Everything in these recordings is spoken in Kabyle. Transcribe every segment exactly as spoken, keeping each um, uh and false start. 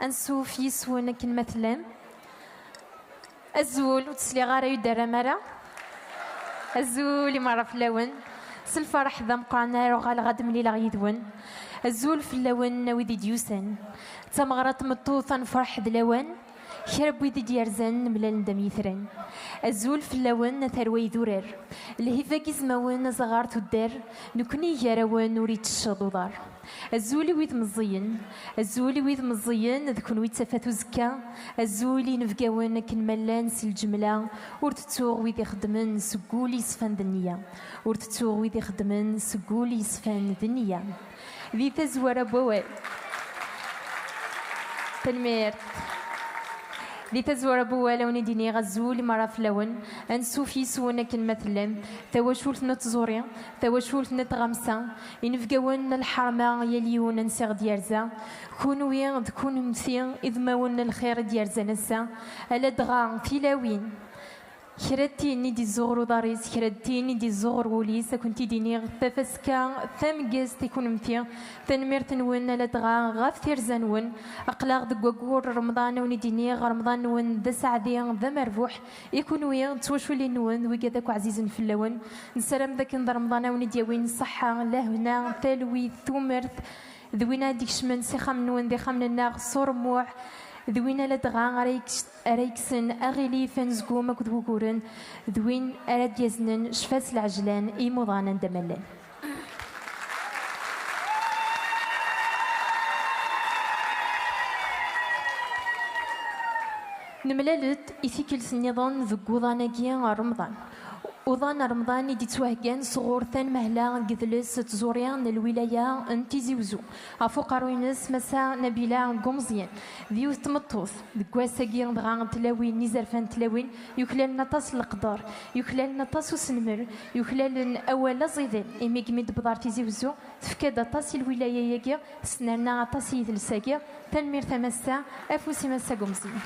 Ansuf yis-wen akken ma tellam. Azul, ur d-sliɣ ara, ur d-terram ara. Azul i merra fell-awen. S lferḥ d ameqqran ara uɣaleɣ ad d-mlileɣ yid-wen. Azul fell-awen a wid i d-yusan. D tameɣra n tmeṭṭut ad nefreḥ d lawan. Kra n wid i d-yerzan mlalen-d am yitran. Azul fell-awen a tarwa idurar. Lhiba n yizmawen azaɣar tuddar. Nekni gar-awen ur ittecceḍ uḍar. Azul i wid meẓẓiyen. Azul i wid meẓẓiyen, d kunwi d tafat uzekka. Azul i inebgawen akken ma llan s lǧemla. Ur tettuɣ wid ixeddmen seg wul yeṣfan d nniya. Ur tettuɣ wid ixeddmen seg wul yeṣfan d nniya. Di tazwara n wawal. Tanemmirt. Di tazwara n wawal, a wen-id-iniɣ azul i merra fell-awen. Ansuf yis-wen akken ma tellam. Tawacult n tẓuri, tawacult n tɣamsa, inebgawen n lḥerma, yal yiwen ansi ɣ-d-yerza. Kunwi d kunemti, idmawen n lxir i d-yerzan ass-a. Ala dɣa tilawin. Kra d tin i d-izzuɣer uḍar-is, kra d tin i d-izzuɣer wul-is, ad kent-id-iniɣ tafaska tameggazt i kunemti. Tanemmirt-nwen a ladɣa ɣef tirza-nwen. Aql-aɣ deg waggur n Remḍan, a wen-id-iniɣ Remḍan-nwen d aseɛdi, d amerbuḥ. I kunwi d twaculin-nwen d wigad akk ɛzizen fell-awen. Nessaram d akken d Remḍan a wen-id-yawin ṣṣeḥḥa, lehna, talwit, tumert, d win ara d-ikecmen s ixxamen-nwen d ixxamen-nneɣ s uremmuḥ, d win a ladɣa ara yeks-, ara yekksen aɣilif, anezgum akked wuguren, d win ara d-yaznen ccfa s lɛejlan i imuḍan anda ma llan. Nemlal-d i tikkelt nniḍen deg wuḍan-agi n Remḍan. Uḍan n Remḍan i d-ittwaheggan sɣur tanmehla n yidles d tẓuri n lwilaya n Tizi Wezzu. Ɣef uqerruy-ines Massa Nabila Gumẓyen, d yiwet n tmeṭṭut. Deg wass-agi dɣa n tlawin, izerfan n tlawin, yuklalen aṭas n leqder, yuklalen aṭas usenmer, yuklalen awal aẓidan, imi imi d-tewweḍ ɣer Tizi Wezzu, tefka-d aṭas i lwilaya-agi, tesnerna aṭas i yidles-agi. Tanemmirt a Massa, afus i Massa Gumẓyen.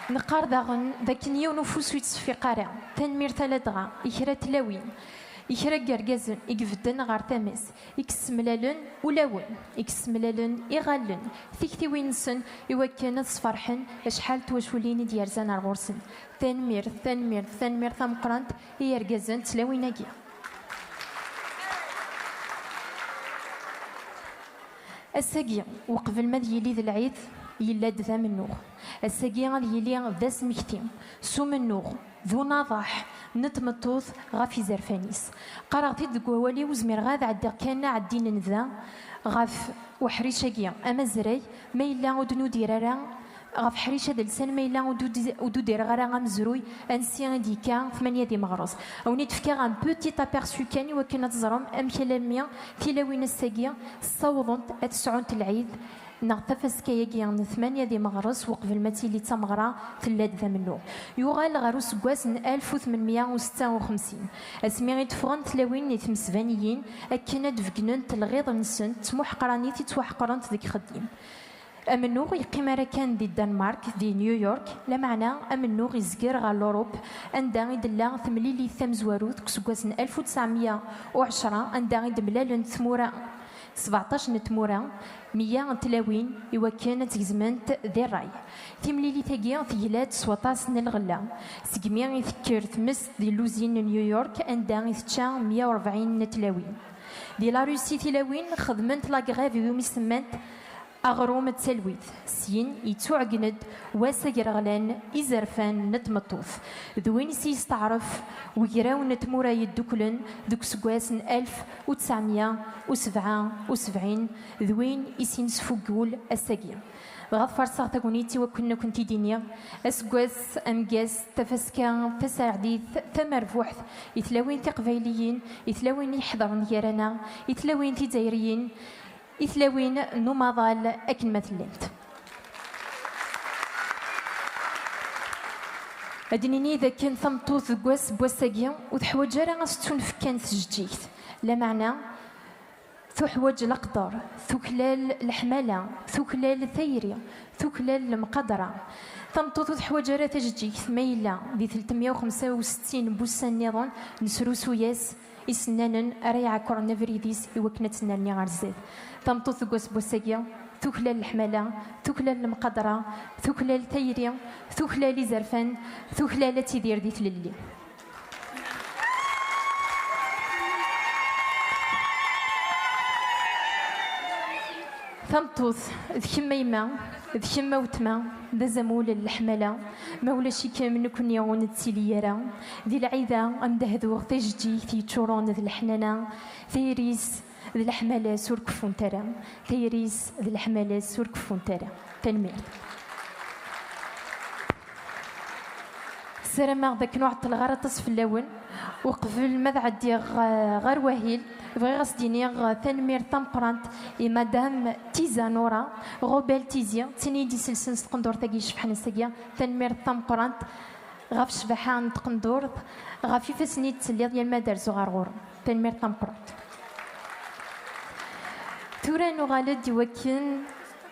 Neqqar daɣen d akken yiwen ufus ur yettseffiq ara. Tanemmirt a ladɣa i kra n tlawin, i kra n yergazen i ibedden ɣer tama-s, i yessemlalen ulawen, i yessemlalen iɣallen, tiktiwin-nsen, i wakken ad sferḥen acḥal n twaculin i d-yerzan ar ɣur-sen. Tanemmirt, tanemmirt, tanemmirt tameqqrant i yergazen d tlawin-agi. Ass-agi, uqbel ma d yili d lɛid, yella-d d amennuɣ. Ass-agi ad yili d asmekti s umennuɣ d unaḍaḥ n tmeṭṭut ɣef izerfan-is. Qqareɣ-t-id deg wawal-iw, ur zmireɣ ad ɛeddiɣ kan aɛeddi n nnda ɣef uḥric-agi amazray, ma yella ur d-nudir ara ɣef ḥric adelsan, ma yella ur d-, ur d-udireɣ ara amezruy ansi i d-yekka tmanya di meɣres. A wen-id-fkeɣ un petit aperçu kan i wakken ad teẓrem amek alammi tilawin ass-agi ssawḍent ad sɛunt lɛid neɣ tafaska-agi n tmanya di meɣres, uqbel ma tili d tameɣra tella-d d amennuɣ. Yuɣal ɣer useggas n alef u tmenmya u setta u xemsin, asmi i d-ffɣent tlawin i tmesbaniyin akken ad d-beggnen lɣiḍ-nsent, ttmuḥeqranit i ttwaḥeqrent deg ixeddim. Amennuɣ yeqqim ara kan di Danimark, di New York, lameɛna amennuɣ izger ɣer Lurup, anda i d-tella temlilit tamezwarut deg useggas n alef u tesɛemya u ɛecṛa, anda i d-mlalent tmura, sbeɛṭac n tmura, meyya n tlawin, i wakken ad tt-gezment di ṛṛay. Timlilit-agi tegla-d s waṭas n lɣella, segmi i tekker tmest di lluzin n New York, anda i tečča meyya u rebɛin n tlawin. Di la Russie, tilawin xedment la grève iwumi semmant aɣrum d talwit. Syin, yettuɛeggen-d wass agerɣlan izerfan n tmeṭṭut, d win s yesteɛref wegraw n tmura yedduklen deg useggas n alef u tesɛemya u sebɛa u sebɛin, d win i s-yesfuggul ass-agi. Dɣa ad farseɣ tagnit i wakken ad kent-id-iniɣ aseggas ameggaz, tafaska tasaɛdit tamerbuḥt i tlawin tiqbayliyin, i tlawin iḥeḍren gar-aneɣ, i tlawin tizzayriyin, i tlawin n umaḍal akken ma tellamt. Ad d-nini d akken tameṭṭut deg wass n wass-agi ur teḥwaǧ ara ad s-tettunefk kan tjeǧǧigt, lameɛna tuḥwaǧ leqder, tuklal leḥmala, tuklal tayri, tuklal lemqadra. Tameṭṭut ur teḥwaǧ ara tajeǧǧigt, ma yella di telt meyya u xemsa u settin n wussan nniḍen nesrusu-yas isennanen ara iɛekkren abrid-is i wakken ad tennerni ɣer zdat. Tameṭṭut deg wass n wass-agi, tuklal leḥmala, tuklal lemqadra, tuklal tayri, tuklal izerfan, tuklal ad tidir di tlelli. Tameṭṭut, d kemm a yemma, d kemm a wetma, d azamul n leḥmala. Ma ulac-ikem, nekkni ur nettili ara. Di lɛid-a, am dehduɣ tajeǧǧigt yeččuren d leḥnana, tayri-s d leḥmala-s ur keffunt ara. Tayri-s d leḥmala-s ur keffunt ara. Tanemmirt. Ssarameɣ d akken ur ɛeṭṭleɣ ara aṭas fell-awen. Uqbel ma ad ɛeddiɣ, eh, ɣer wahil, bɣiɣ ad s-d-iniɣ, eh, tanemmirt tameqqrant i Madame Tiza Nora, Robel Tizi, d tin i d-iselsen s tqendurt-agi icebḥen ass-agi. Tanemmirt tameqqrant ɣef ccbaḥa n tqendurt, ɣef ifassen i d-telliḍ yal ma d-rzuɣ ɣer ɣur-m. Tanemmirt tameqqrant. Tura nuɣal-d i wakken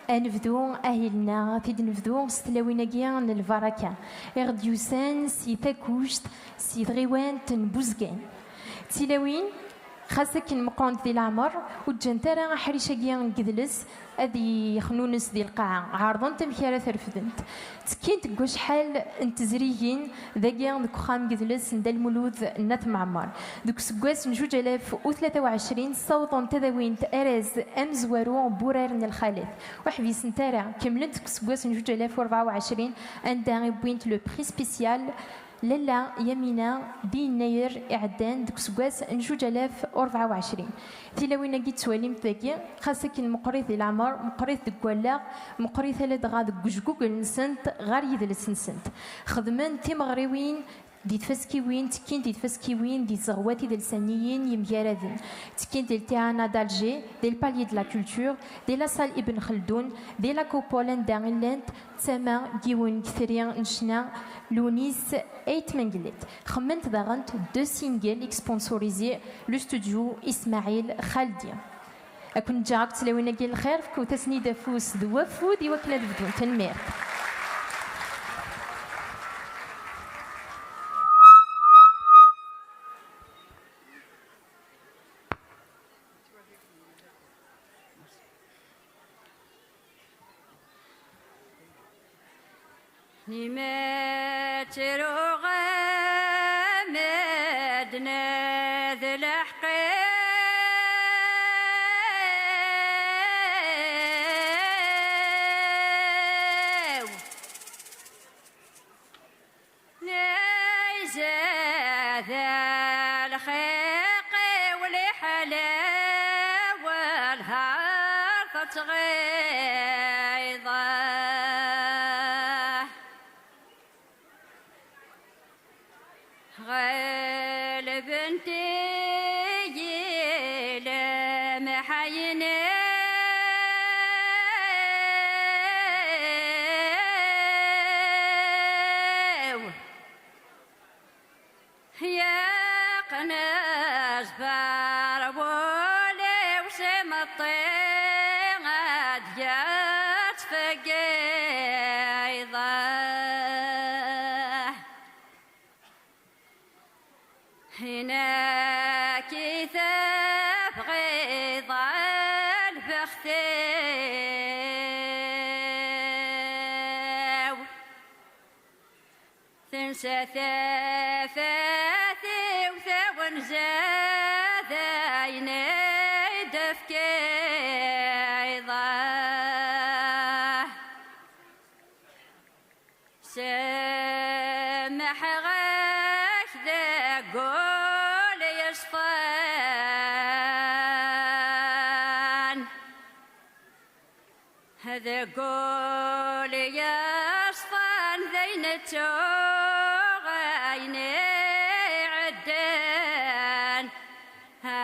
ad nebdu ahil-nneɣ, ad t-id-nebdu s tlawin-agi n lbaraka, i ɣ-d-yusan si Takkuct, si tɣiwant n Buzgan. D tilawin, xas akken meqqrent di leɛmer, ur ǧǧant ara aḥric-agi n yidles ad yexnunes di lqaɛa. Ɛerḍent amek ara t-refdent. Ttekkint deg wacḥal n tezrigin dagi deg uxxam n yidles n Dda Lmulud n At Mɛemmer. Deg useggas n zuǧ alaf u tlata u ɛecrin, ssawḍent ad awint arraz amezwaru n wurar n lxalat. Ur ḥbisent ara, kemmlent deg useggas n zuǧ alaf u rebɛa u ɛecrin, anda i wwint le prix spécial Lalla Yamina di yennayer iɛeddan deg useggas n zuǧ alaf u rebɛa u ɛecrin. Tilawin-agi ttwalimt dagi, xas akken meqqrit di leɛmer, meqqrit deg wallaɣ, meqqrit ala dɣa deg ujgugel-nsent ɣer yidles-nsent. Xedment timeɣriwin di tfaskiwin, ttekkint di tfaskiwin, di tzeɣwat idelsaniyin yemgaraden. Ttekkint di le Théâtre d'Alger, di le Palais de la Culture, di la Salle Ibn Kheldoun, di la Coupole anda i llant d tama n yiwen n yitri n ccna, Lounis Ayt Mengellet. Xemmement daɣen deux singles i yesponsorisé le studio Ismail Khaldi. Ad ken-ǧǧeɣ akked tlawin-agi n lxir, fkut-asen-id afus d wafud i wakken ad bdun. Tanemmirt. Nimetruɣ medden d leḥqiw. Neyza d lxiq-iw liḥala, welhar tettɣiḍa. Ɣelbent-iyi lemḥayniw. Yeqqen aẓbar wul-iw s imeṭṭi, ad yettfeggiḍ. Inak i tebɣiḍ a lbext-iw. Tensa tafat-iw tawenza d ayen i d-tefkiḍ. Semmḥeɣ-ak deg wul yeṣfan. Deg wul yeṣfan d ayen ttuɣ ayen iɛeddan. Ah.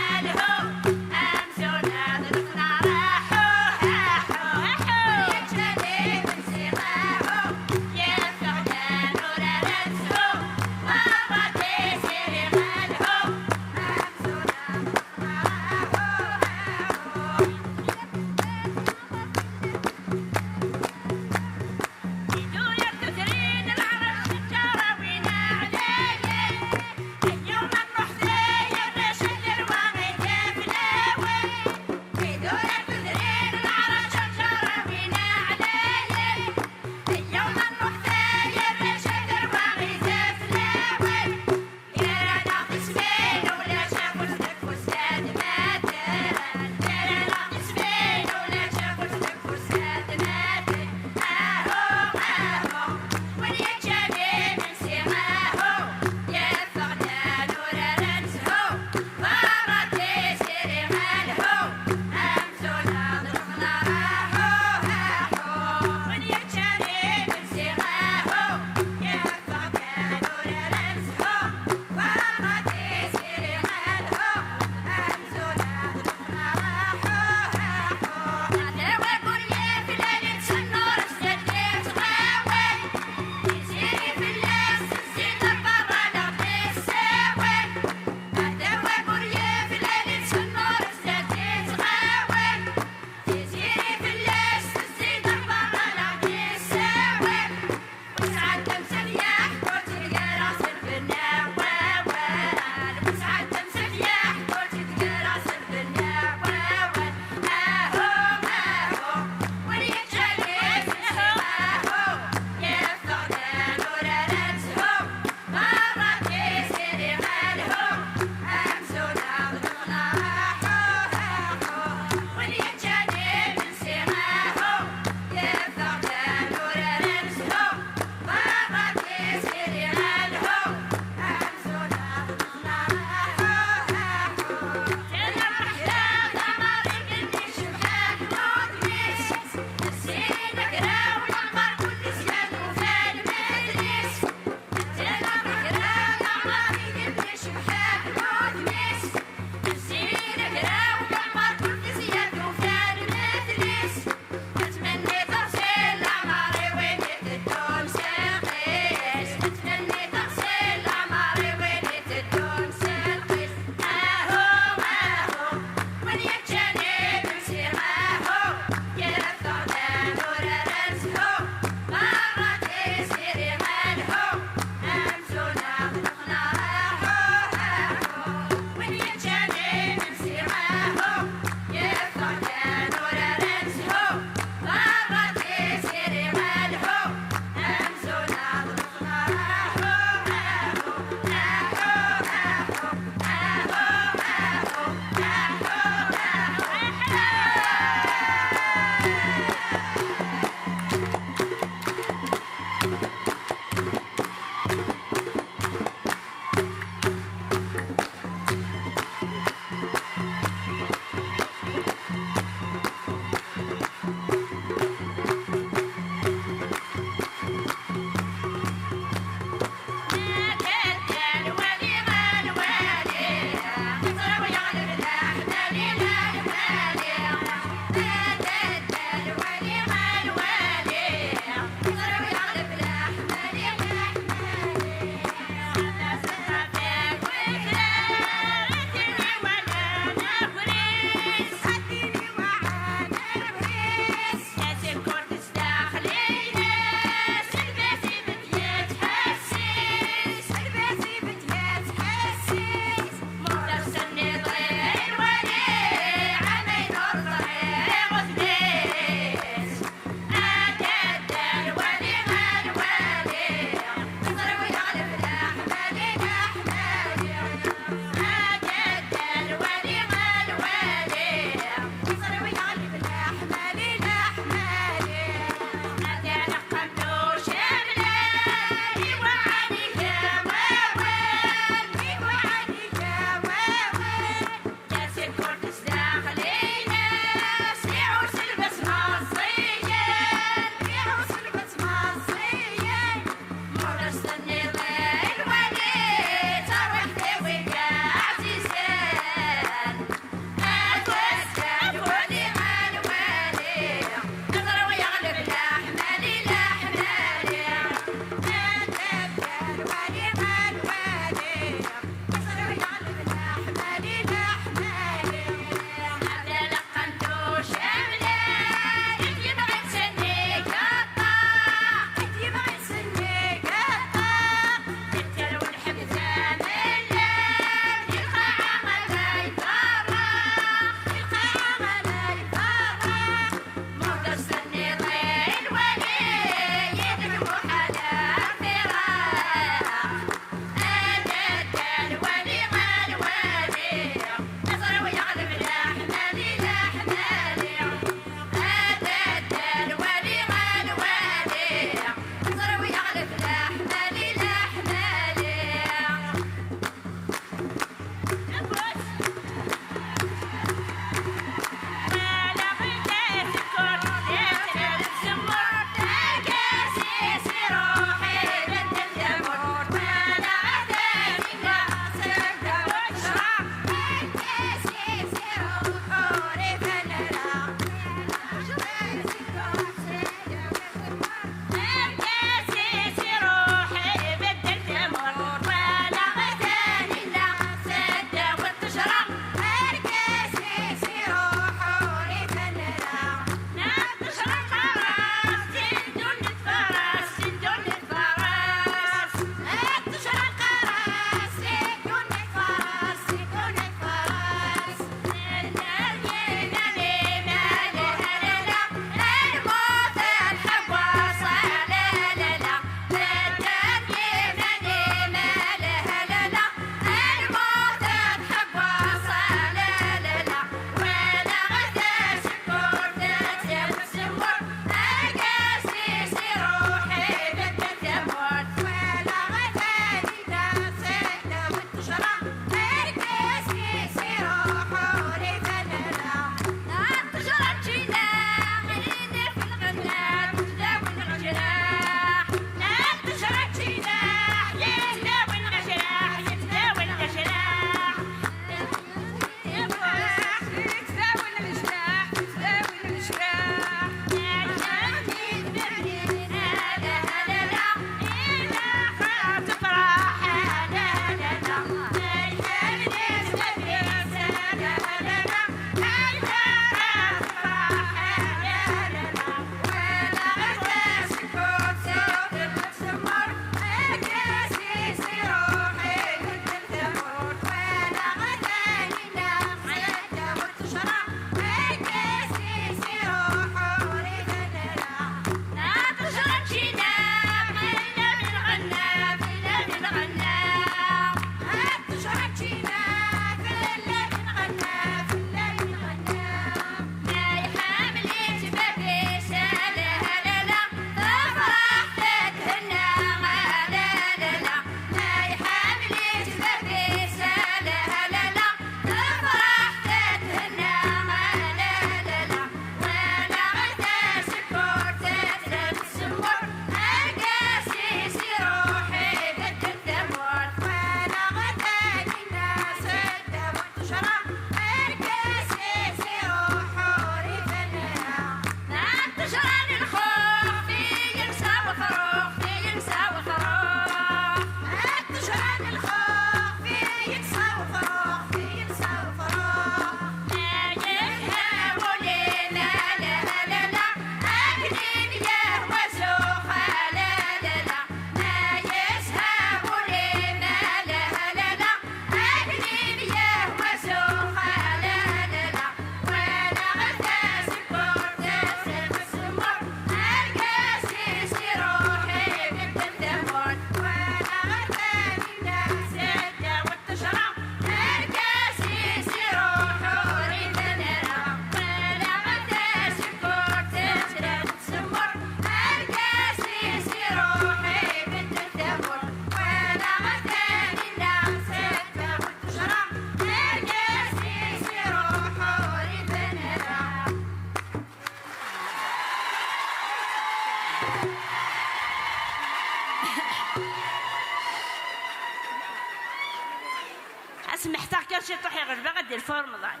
Smeḥt-aɣ kan ciṭuḥ i ɣelbeɣ ad d-irfu remḍan.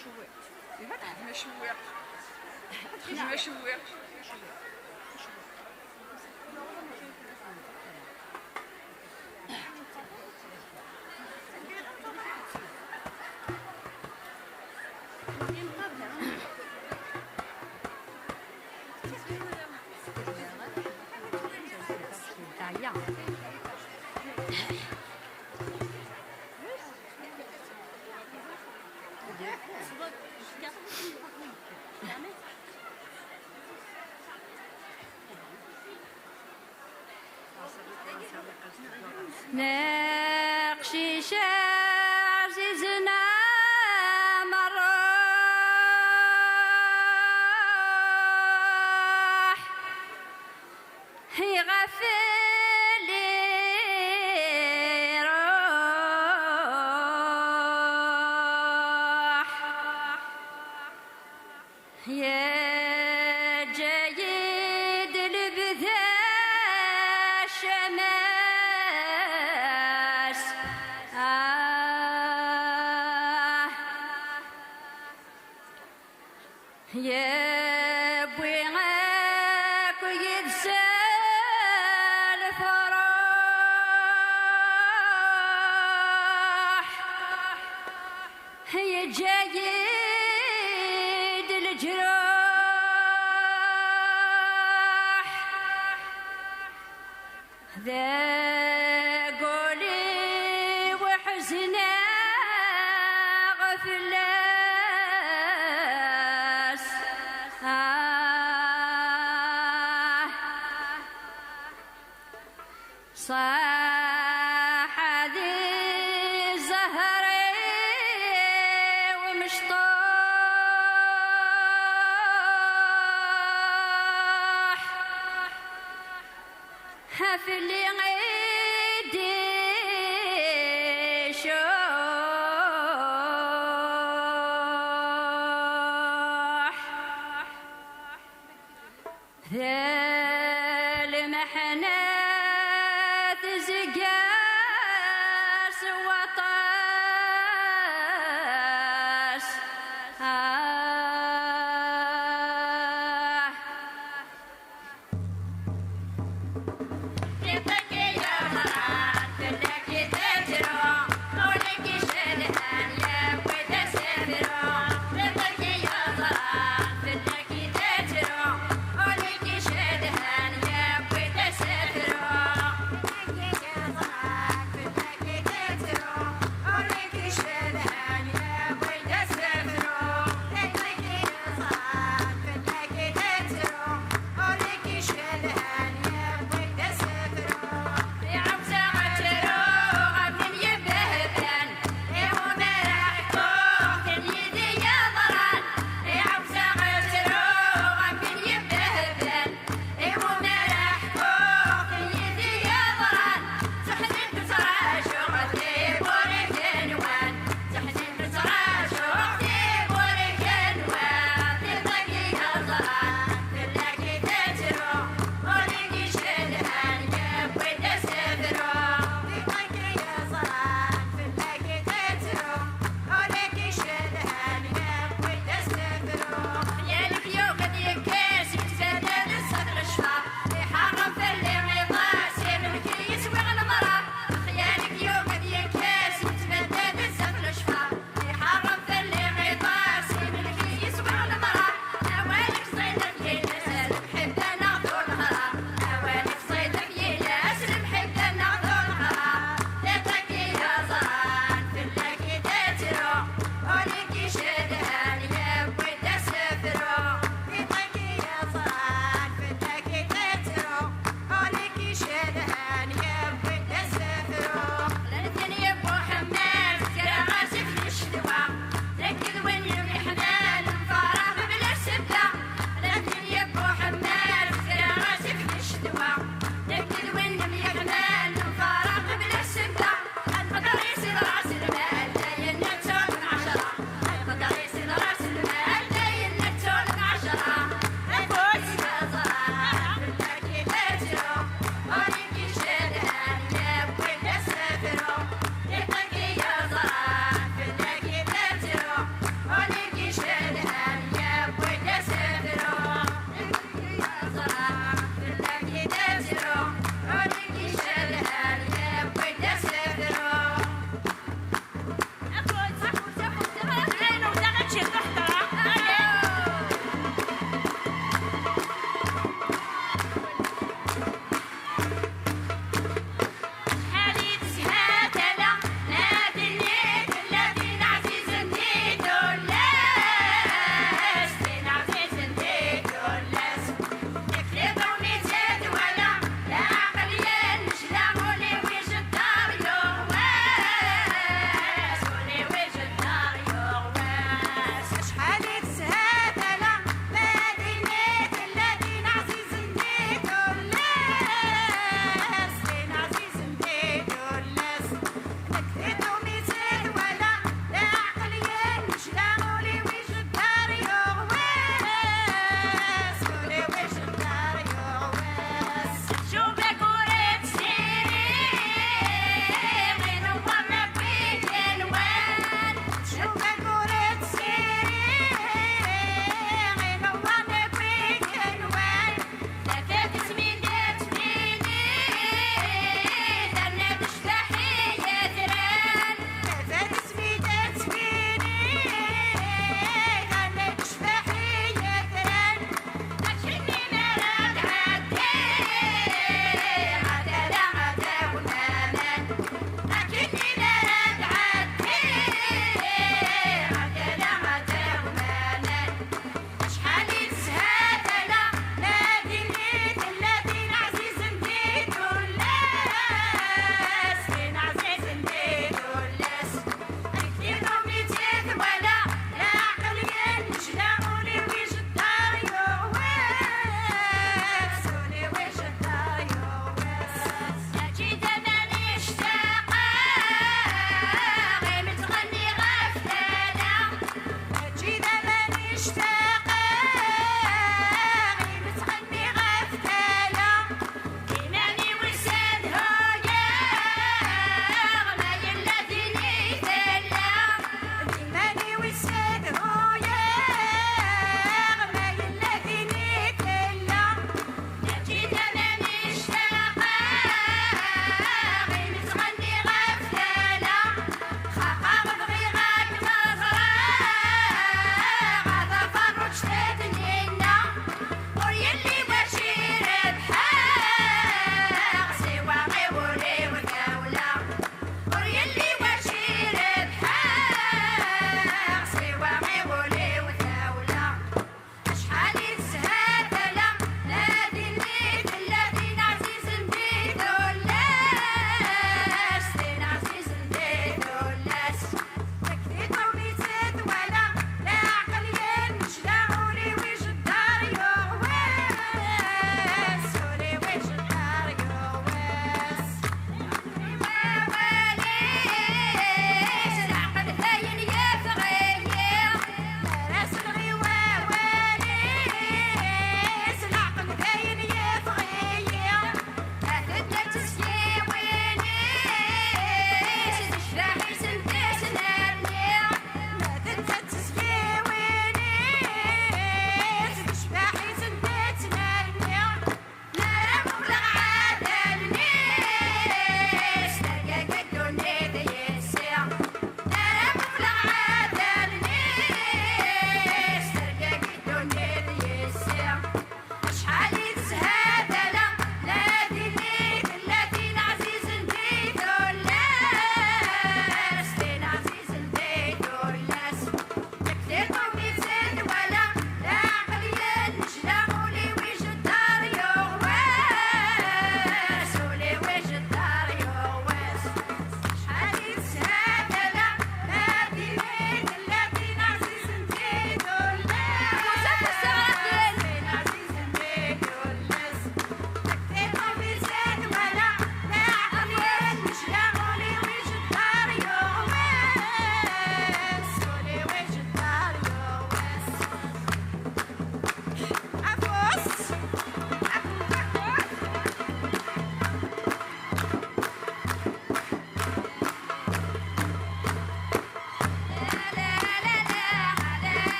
Cewwiq. Iban txedmem cewwiq. Txedmem cewwiq. Neqcic ɛzizen am ṛṛuḥ, iɣef fell-i ruḥ. Yeǧǧa-yi-d lebda ccama-s. Ah. Yewwi akk yid-s lefṛuḥ. Yeǧǧa-yi-d leǧruḥ, deg wul-iw ḥezneɣ fell-as. Ah. Ṣaḥa di zzher-iw mecṭuḥ, fell-i i d-icuḥ. Lmeḥna tezga s waṭas. Ah.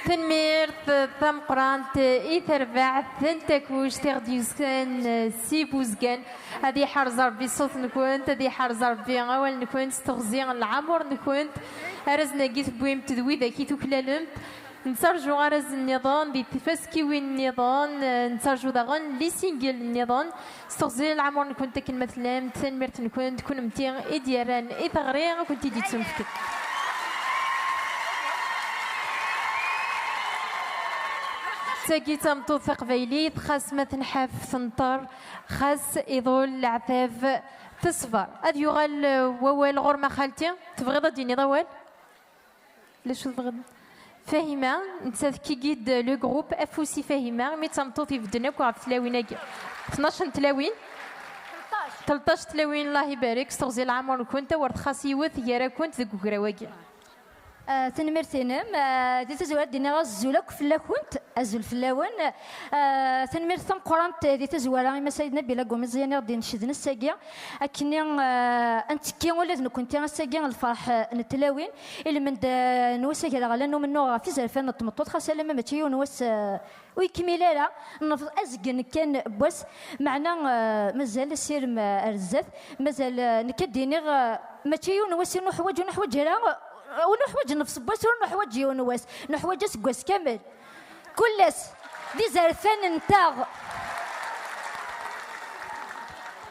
Tanemmirt tameqqrant i terbaɛt n Takkuct i ɣ-d-yusan si Buzgan. Ad iḥrez Ṛebbi ṣṣut-nkent, ad iḥrez Ṛebbi awal-nkent s teɣzi n lɛamur-nkent. Arrazen-agi tewwim-t d widak i tuklalemt. Nettarǧu arrazen nniḍen di tfaskiwin nniḍen, nettarǧu daɣen les singles nniḍen. S teɣzi n lɛamur-nkent akken ma tellamt, tanemmirt-nkent, kunemti i d-yerran i teɣri, i kent-id-yettunefken. D tagi d tameṭṭut taqbaylit, xas ma tenḥaf tenṭer, xas iḍul leɛtab teṣber. Ad yuɣal, eh, wawal ɣur-m a xalti, tebɣiḍ ad d-tiniḍ awal? D acu tebɣiḍ? Fahima, nettat qui guide le groupe, afus i Fahima, imi d tameṭṭut ibedden akk ɣef tlawin-agi. Tnac n tlawin? Tleṭṭac tlawin, Allah ibarek, s teɣzi n lɛamur-nkent, a wer txaṣ yiwet gar-akent deg ugraw-agi. Ah, tanemmirt-inem. Ah, di tazwara ad d-iniɣ azul akk fell-akent, azul fell-awen. Ah, tanemmirt tameqqrant di tazwara i Mass Ayed Nabila Gomez i aɣ-d-inecden ass-agi. Akkenni, ah, ad nettekki ula d nekkenti ass-agi lferḥ, ah, n tlawin. Ilmend, ah, n wass agraɣlan n umennuɣ ɣef izerfan n tmeṭṭut, xas alamma mačči yiwen wass, ah, ur yekmil ara, nrefḍ azgen kan n wass, meɛna, ah, mazal asirem, ah, ar zdat, mazal, ah, nekk ad d-iniɣ, ah, mačči yiwen wass i nuḥwaǧ, ur nuḥwaǧ ara, ah, Ur nuḥwaǧ nnefs n wass, ur nuḥwaǧ yiwen wass, nuḥwaǧ aseggas kamel. Kul ass d izerfan-nteɣ.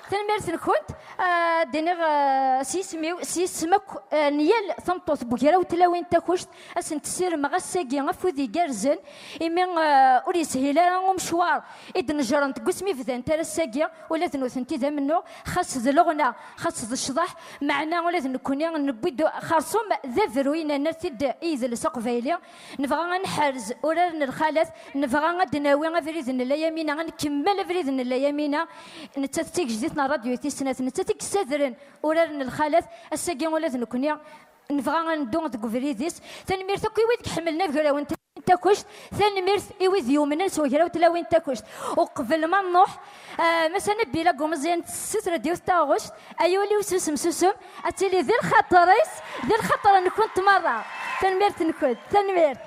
Tanemmirt-nkent. Ah, ad d-iniɣ, ah, s yisem-iw, s yisem akk, ah, n yal tameṭṭut n Ugraw n Tlawin Takuct, ad sen-tessirmeɣ ass-agi afud igerrzen, imi, ah, ur yeshil ara umecwar i d-nejren deg wasmi bdant ar ass-agi, ula d nutenti d amennuɣ, xas d leɣna, xas d ccḍeḥ, meɛna ula d nekkni newwi-d xerṣum d abruy, nerna-t-id i yidles aqbayli. Nebɣa ad nḥerz urar n lxalat, nebɣa ad d-nawi abrid n Layamina, ad nkemmel abrid n Layamina. Nettat d tigejdit n ṛṛadyu tis snat, nettat i yessadren urar n lxalat. Ass-agi ula d nekkni nebɣa ad neddu deg ubrid-is. Tanemmirt akk i wid iḥemmlen ad grawen Takuct, tanemmirt i wid yumnen s Ugraw Tlawin Takuct. Uqbel ma nruḥ, ah, Mass Nabila Gumẓyan tessuter-d yiwet taɣect, ay ul-iw susem, susem, ad tili di lxaṭer-is, di lxaṭer-nkent merra. Tanemmirt-nkent, tanemmirt.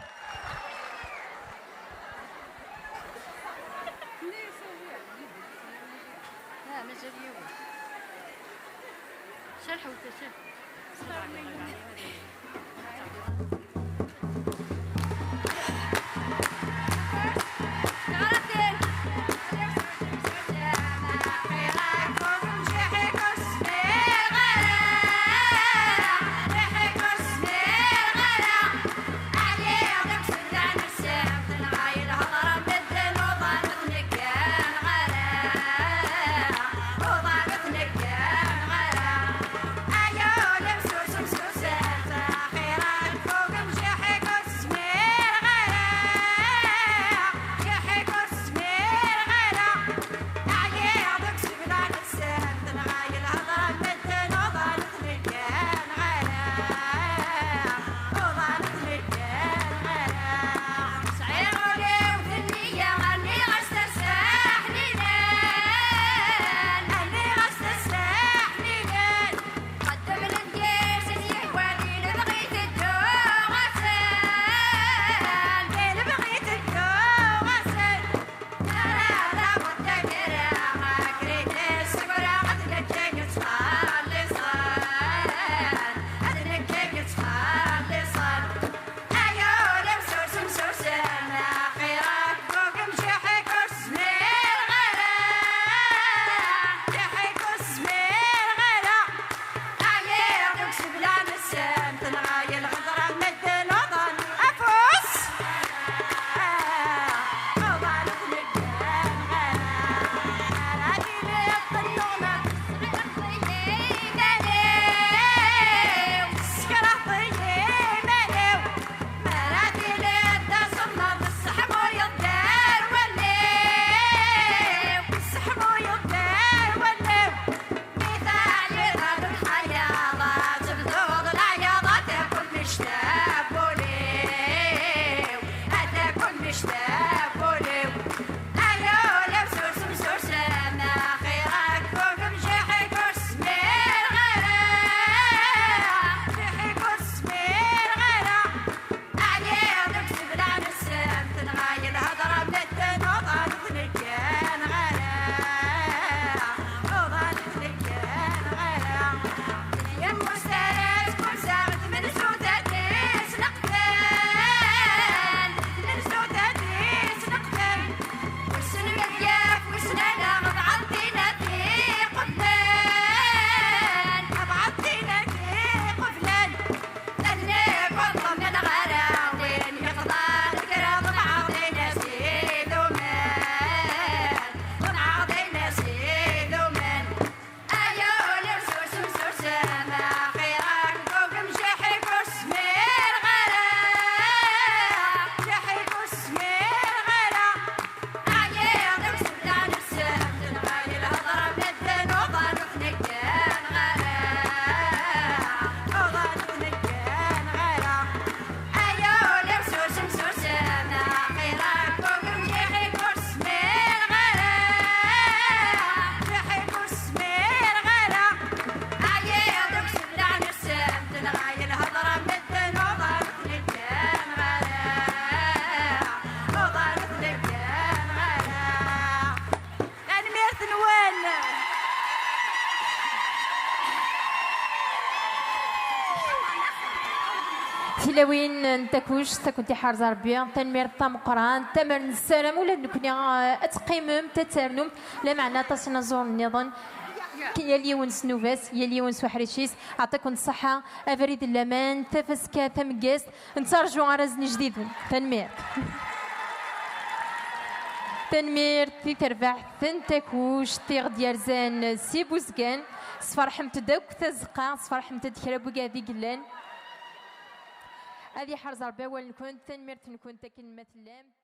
Tilawin n Takuct, ad kent-iḥrez Rebbi. Tanemmirt tameqqrant. Tamer nessaram ula d nekkni, eh, ad teqqimemt, ad ternumt, lameɛna aṭas inaẓuren nniḍen. Yal yiwen s nnuba-s, yal yiwen s uḥric-is. Ɛṭiken ṣṣeḥḥa, abrid n laman, tafaska tameggazt. Nettarǧu arrazen ijdiden. Tanemmirt. Tanemmirt i terbaɛt n Takuct, i ɣ-d-yerzan si Buzgan. Sferḥemt-d akk tazeqqa, sferḥemt-d kra n wigad i yellan. Ad iḥrez Rebbi awal-nkent, tanemmirt-nkent akken ma tellamt.